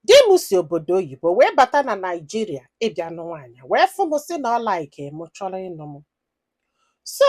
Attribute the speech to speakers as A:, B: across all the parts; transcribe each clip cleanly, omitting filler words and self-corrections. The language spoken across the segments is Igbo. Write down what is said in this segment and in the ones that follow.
A: Di m si obodo oyibo wee bata na Naịjirịa ịbịa nụ nwaanyị, wee fụ m, sị na ọ like m, chọrọ ịnụ m. So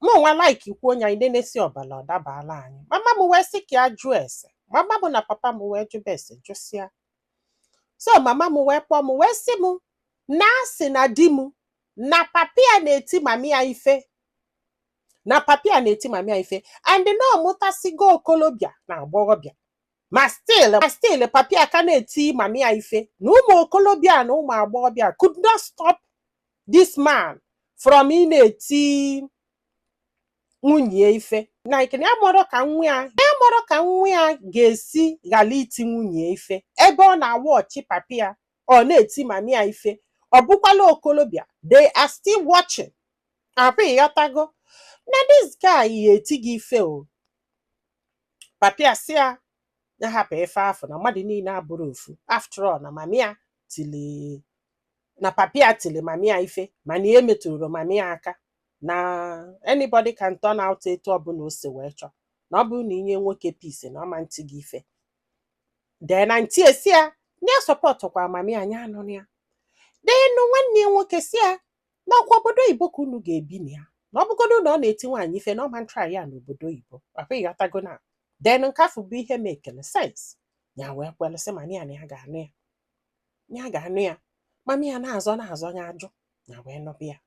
A: mụ nwa like kwuo onye anyị nenesi ọbala ọ dabala anyị. Mama m wee sị ka ya jụọ ese. Mama m na papa m wee jụba ese, jụsịa. So mama m wee kpọọ m, wee sị m na asị na di m na papa ya na-eti mami ya ife, na papa ya na-eti mami ya ife, and na ọ mụtasigo okolobịa na agbọghọbịa, ma still papa ya ka na-eti mami ya ife, na ụmụ okolobịa na ụmụ agbọghọbịa could not stop this man from ị na-eti nwunye ya ife. Like na ya mụrụ ka nwa ya, ya mụrụ ka nwa ya ga-esi ghara iti nwunye ya ife ebe ọ na-awa ọchị papa ya ọ na-eti mami ya ife. Ọ bụkwala okolobịa, they are still watching. Apụ ịghọtago na this guy ya eti gị ife o. Papa ya sị ya ya hapụ ife afọ na mmadụ niile abụrụ ofu. After all, na mami ya tili na papa ya tili mami ya ife, mana ihe metụrụ mami ya aka na anybody can turn out etu ọbụla o si wee chọọ, na ọ bụrụ na inye nwoke peace na ọma ntị gị ife. Then na ntị esi ya na ya supportkwa mami ya, anya anụ ya. Denu nwanne ya nwoke si ya na ọkwa obodo oyibo ka unu ga-ebi na ya, na ọ bụgodo na ọ na-eti nwaanyị ife na ọma ntry ya n'obodo oyibo. Papa, ịghọtago na then nke afọ bụ ihe mekele sense. Ya wee kwelụsị mami ya na ya ga-anụ ya, ya ga-anụ ya. Mami ya na-azọ na-azọ, ya ajụ. Ya wee nụbụ ya,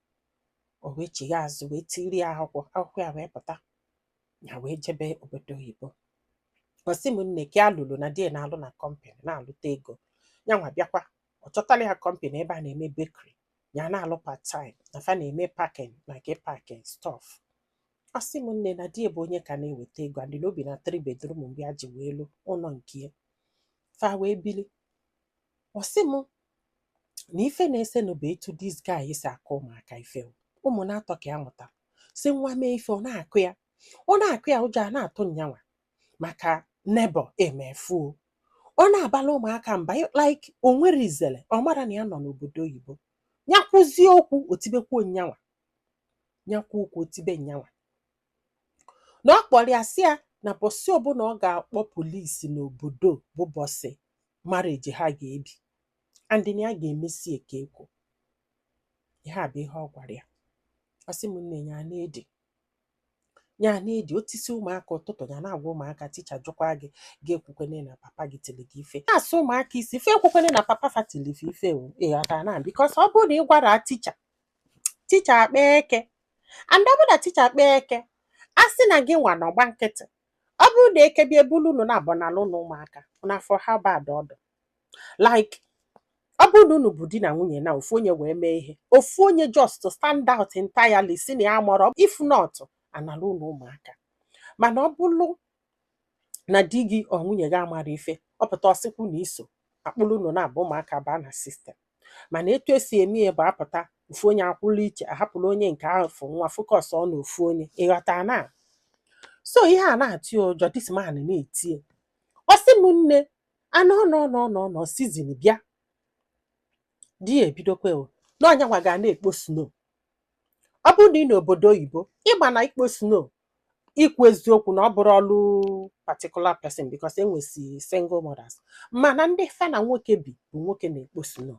A: o wee chigha azụ, wee tiri ya akwụkwọ, akwụkwọ ya wee pụta, ya wee jebe obodo oyibo. Ọ sị m nne, ka a lụrụ na di ya na-alụ na company na-alụta ego. Ya nwa bịakwa, ọ chọtala ya company ebe a na-eme bakery, ya na-alụ part time na fa na-eme packing na ke packing stuff. Ọ sị m nne, na di ya bụ onye ka na-eweta ego, and na obi na 3 bedroom mgbe ya ji wee lụ ụlọ nke ya, fa wee bili. Ọ sị m na ife na-esenụ bụ etu this guy si akụ ụmụaka ife o. Ụmụ na-atọ ka ya mụtara, si nwa mee ife, ọ na-akụ ya, ọ na-akụ ya, ụjọ a na-atụ nyanwa maka nebo emefuo. Ọ na-abala ụmụaka mba like o nwere izele, ọ mara na ya nọ n'obodo oyibo. Ya kwụzie okwu, otibekwuo nyanwa, ya kwuo okwu, otibe nyanwa. Na ọ kpọrọ ya, sị ya na bọsị ọbụla ọ ga-akpọ polisi n'obodo bụ bọsị marriage ha ga-ebi, and na ya ga-emesi eke ekwo. Ihe a bụ ihe ọ gwara ya. Ọ sị m nne, ya na-edi, ya na-edi otisi ụmụaka ụtụtụ, ya na-agwa ụmụaka, teacher jụkwa gị, gị ekwukwene na papa gị tiri gị ife. Na-asụ ụmụaka isi fe ekwukwene na papa fa tiri ife ife o. Ịghọta na because ọ bụrụ na ị gwara teacher, teacher akpa eke, and ọ bụrụ na teacher akpa eke, a sị na gị nwa nọgba nkịtị, ọ bụrụ na eke bịa ebulu unu na-abụ n'ala ụlọ ụmụaka na for how bad ọdụ. Like ọ bụrụ na unu bụ di na nwunye na ofu onye wee mee ihe, ofu onye just to stand out entirely si na ya mọrọ, if not, anala ụlọ ụmụaka. Mana ọ bụrụ na di gị ọ nwunye gị amara ife, ọ pụta ọsịkwu na iso akpụrụ unu na-abụ ụmụaka baa na system. Mana etu esi eme ya bụ apụta, ofu onye akwụla iche, ahapụrụ onye nke ahụ fụ nwa, focus ọ na ofu onye. Ịghọta na so ihe a na-atụ ya ụjọ, this man na-etie. Ọ sị m nne, anọ nọ nọ nọ nọ season bịa, di ya ebidokwa o na ọnyanwa ga na-ekpo snow. Ọ bụrụ na ị n'obodo oyibo, ịgba na ikpo snow, ikwu eziokwu na ọ bụrụ ọlụ particular person, because enwesi single mothers, mana ndị fa na nwoke bi bụ nwoke na-ekpo snow.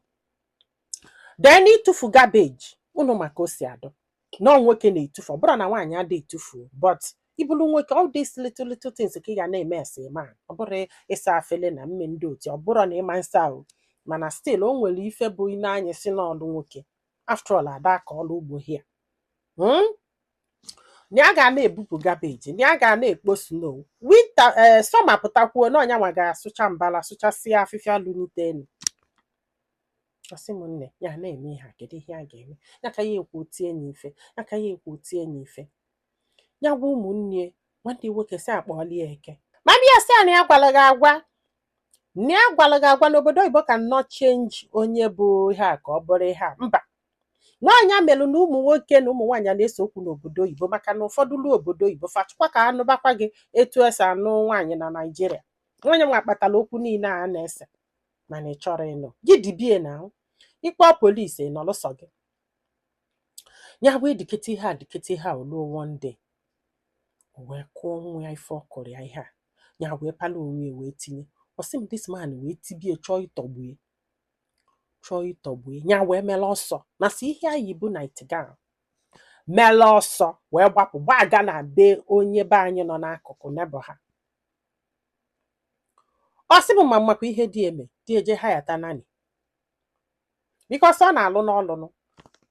A: Then ịtụfu garbage unu, maka o si adụ na ọ nwoke na-etufu, ọ bụrụ na nwaanyị adịghị etufu. But ịbụrụ nwoke, all these little little things ka ị ga na-eme as a man. Ọ bụrụ ịsa afele na mme ndị otu, ọ bụrụ na ịma nsa ahụ, mana still o nwere ife bụ ine anya si n'ọlụ nwoke. After all, ada ka ọlụ ugbo here. Na ya ga na-ebupụ garbage, na ya ga na-ekpo snow winter, ee, summer pụtakwuo na ọnyanwa ga-asụcha mbala, sụchasịa afịfịa lunite elu. Ọsị m nne, ya na-eme ihe a, kedu ihe a ga-eme ya? Ka ya ekwu tie ya ife, ya ka ya ekwu tie ya ife. Ya gwa ụmụnne, nwanne nwoke si akpọọla ya eke ma bịa sị ya na ya gwara gị agwa, na ya gwara gị agwa n'obodo oyibo ka nnọọ change onye bụ ihe a ka ọ bụrụ ihe a mba n'ọnya melụ na ụmụ nwoke na ụmụ nwaanyị na-ese okwu n'obodo oyibo, maka na ụfọdụ luo obodo oyibo, fachukwa ka anụbakwa gị etu esi anụ nwaanyị na Naịjirịa. Nwaanyị nwa kpatara okwu niile a na-ese, mana ị chọrọ ịnụ gị dibie na ahụ ịkpọ polisi nọlụsọ gị. Ya wee dikete ihe a, dikete ihe a, oluo one day, o wee kụọ nwa ya ife. Ọ kụrụ ya ihe a, ya wee pala onwe ya wee tinye Ọ sị m, this man wee tibie, chọọ ịtọgbue, chọọ ịtọgbue ya, wee mele ọsọ na si ihe anyị bụ night gown, mele ọsọ wee gbapụ gbaga na be onye be anyị nọ n'akụkụ neighbour ha. Ọ sị m ma makwa ihe dị eme dị eje ha yata nani, because ọ na-alụ n'ọlụnụ.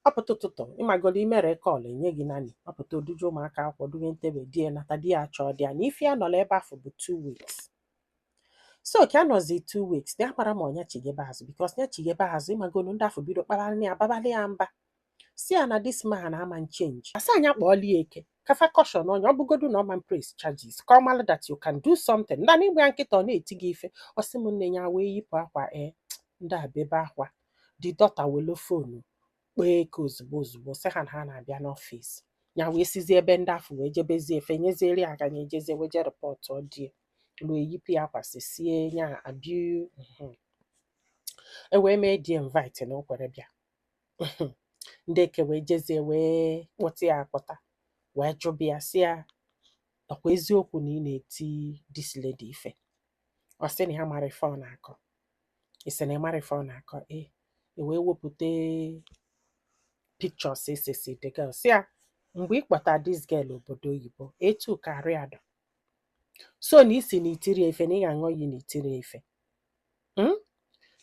A: Ọ pụta ụtụtụ, ịmagolo imere call enye gị nani. Ọ pụta, oduje ụmụaka akwụkwọ, dunye ntebe di ya, nata di ya chọọ di ya na ife ya nọrọ ebe afọ bụ 2 weeks. So ka anọzi 2 weeks na ya mara ma ọnya chigebe azụ, because ya chigebe azụ, ịmagolo ndị afọ bido kpabalị ya, babalị ya mba, si ya na this man ama change. Asị anya kpọọla ya eke kafa caution onye ọ bụgodu na ọma press charges, ka ọ malụ that you can do something na ịgba ya nkịta, ọ na-eti gị ife. Ọ sị m nne ya wee yipụ akwa e ndị a bebe akwa. The daughter welu phone kpọọ eke ozugbo ozugbo, sị ha na ha na-abịa n'office ya, wee sizie ebe ndị afọ wee jebezie efe nyezieri aka ya, ejezie wee je report die ruo, eyipụ ya akwa, sie nya abiu. E wee mee die invite na o kwere bịa. Ndị eke wee jezie wee kpọta ya akpọta, wee jụbịa ya, sị ya, ọkwa eziokwu na ị na-eti this lady ife? Ọ sị na ya mara ife ọ na-akọ. Ị sị na ị mara ife ọ na-akọ? E e wee wepụta pictures esesi the girl, sị ya, mgbe ị kpọta this girl obodo oyibo, etu ka arụ ya dọ, so na isi na itiri ya ife, na ị ga-aṅụ iyi na itiri ya ife.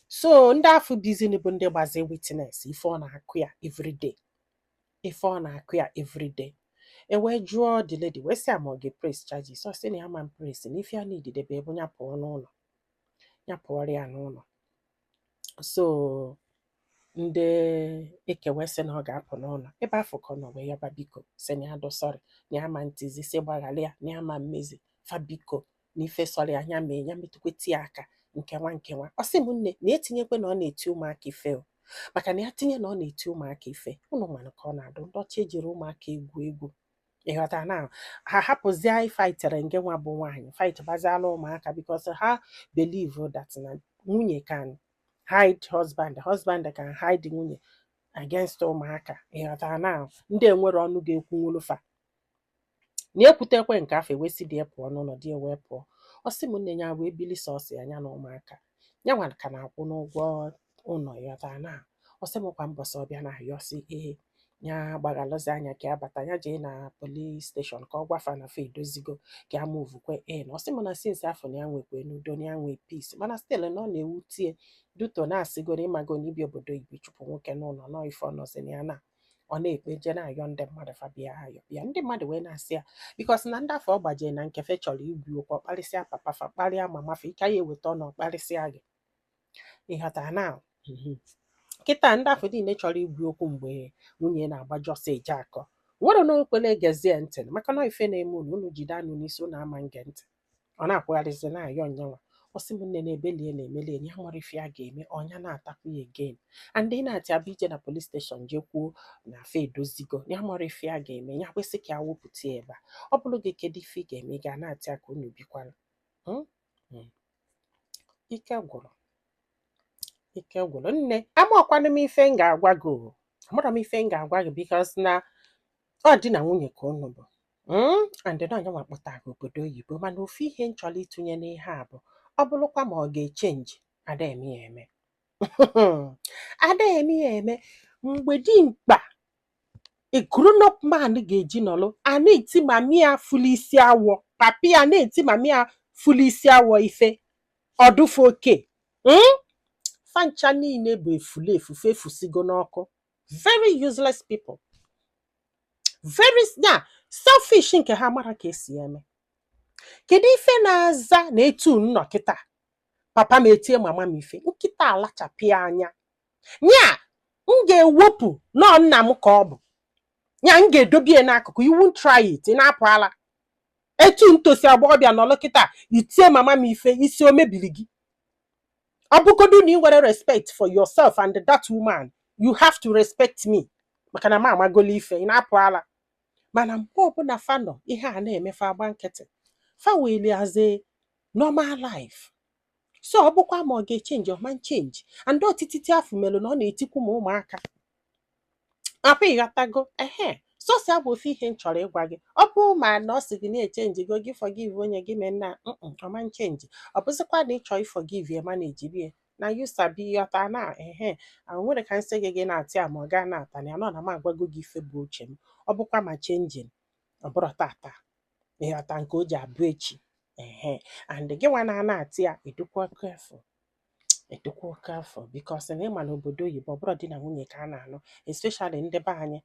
A: So ndị afọ bizini bụ ndị gbazie witness ife ọ na-akụ ya everyday, ife ọ na-akụ ya everyday. E wee jụọ the lady, wee sị ya ma ọ ga-press charges. Ọ sị na ya ma press, na ife ya nididebe ebe ya pụọ n'ụlọ, ya pụọrọ ya n'ụlọ. So ndị eke wee sị na ọ ga-apụ n'ụlọ ebe afọ ka ọ nọ, wee yaba biko, sị na ya dụ sorry, na ya ma ntizi, sị gbaghalị ya, na ya ma mmezi fa, biko, na ife sọrọ ya anya mee ya metụkweta ya aka nke nwa nke nwa. Ọ sị m nne na etinyekwe na ọ na-eti ụmụaka ife o, maka na ya tinye na ọ na-eti ụmụaka ife ụnụ manụ ka ọ na-adụ ndị ọcha ejiri ụmụaka egwu egwu. Ịghọta na ha hapụzie fightịrị nke nwa bụ nwaanyị, fight baziala ụmụaka, because ha believe that na nwunye can hide husband, husband can hide nwunye against ụmụaka. Ịghọta na ndị enwere ọnụ ga-ekwunwulu fa na ekwutekwe nke afọ ewesi dị ya pụọ n'ụlọ di ya wee pụọ. Ọ sị m nne ya wee bili sọsọ ya, ya na ụmụaka ya nwa ka na-akwụ n'ụgwọ ụlọ. Ịghọta na ọ sị m kwa mbọsị ọbịa na-ayọ sị ee, ya gbaghalụzi anya ka ya bata, ya jee na police station ka ọ gwafa na fa edozigo, ka ya movekwe in. Ọ sị m na since afọ na ya nwekwe n'udo, na ya nwee peace, mana still na ọ na-ewutie duto na-asịgoro ịmago na ibi obodo oyibo chụpụ nwoke n'ụlọ nọ ife ọ nọzi na ya na ọ na-ekpe je na-ayọ ndị mmadụ fa bịa ayọ bịa. Ndị mmadụ wee na-asị ya because na ndị afọ ọ gbajie na nkefe chọrọ igwu okwu, ọkparịsịa papa fa, kparịa mama fa, ike ya eweta ọnụ ọkparịsịa gị. Ịghọtara na kịta ndị afọ niile chọrọ igwu okwu mgbe nwunye na-agbajọ ọsọ eje akọ nwere na okwele gezie ntị, maka na ife na-eme unu, unu jide anụ n'isi unu ama nge ntị. Ọ na-akwụgharịzi na-ayọ nyanwa. Ọ sị m nne na-ebelie na-emelie ya nwere ife ya ga-eme ọnya na-atakwu ya again, and ị na-atị abịa ije na police station jee kwuo na afa edozigo, ya nwere ife ya ga-eme. Ya kwesị ka ya wepụta ya ebe a. Ọ bụrụ gị, kedu ife ị ga-eme? Ị ga na-atị ya ka unu bikwara? Hmm? Hmm. Ike gwụrụ, ike gwụrụ nne. Amakwanụ m ife m ga-agwa gị o, amara m ife m ga-agwa gị, because na ọ di na nwunye ka unu bụ. And na onye nwa kpọtara gị obodo oyibo, mana ofu ihe m chọrọ ịtụnye n'ihe a bụ, ọ bụrụkwa ma ọ ga-echange, ada eme ya eme, ada eme ya eme. Mgbe dimkpa, a grown up man, ga-eji nọlụ a na-eti mami ya fụlụ isi awọ, papi ya na-eti mami ya fụlụ isi awọ ife ọdụfe oke. Fancha niile bụ efulefu, fefusigo n'ọkụ. Very useless people, very ya selfish, nke ha mara ka esi eme. Kedu ife na-aza na etu nnọ kịta papa m etie mama m ife nkịta alachapịa anya nya? M ga-ewepụ nọọ nna m ka ọ bụ nya, m ga-edobie n'akụkụ. You won't try it. Ị na-apụ ala etu ntosi agbọghọbịa nọlụ kịta itie mama m ife isi o mebiri gị. Ọ bụgodu na ị nwere respect for yourself and that woman, you have to respect me, maka na m amagolo ife. Ị na-apụ ala. Mana mgbe ọbụla fa nọ ihe a na-emefe, agba nkịtị, fa weli as a normal life. So ọ bụkwa ma ọ ga-echange, ọ ma change. And otititi afọ melụ na ọ na-etikwu ma ụmụaka apụ. Ịghọtago? Ehe. Sọsọ ya bụ ofu ihe m chọrọ ịgwa gị. Ọ bụ ma na ọ sị gị na-echangego gị, forgive onye gị mee nna ọma nchange. Ọ bụzịkwa na ị chọọ ịforgive ya, mana ejiri na you sabi ghọta na ehe nwere ka nsị gị gị na-atị ya ma ọ gaa na-ata ya nọ na m agwago gị ife bụ uche m. Ọ bụkwa ma changing, ọ bụrụ tata, ịghọta nke o ji abụ echi ehe. And gị nwa na-ana atị ya, edukwa careful, edukwa careful, because na ịma na obodo oyibo, ọ bụrụ di na nwunye ka a na-anụ, especially ndị be anyị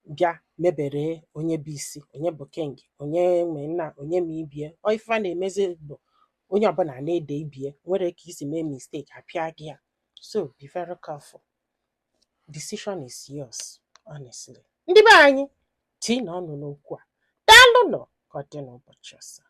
A: bịa mebere onye bụ isi, onye bụ king, onye nwe nna, onye ma ibie. Ọ ife a na-emezi bụ onye ọbụla na-ede ibie nwere ka isi mee mistake, apịa gị ya. So be very careful. Decision is yours, honestly. Ndị be anyị tii na ọnụ n'okwu a. Daalụ nọ, ka ọ dị n'ụbọchị ọzọ.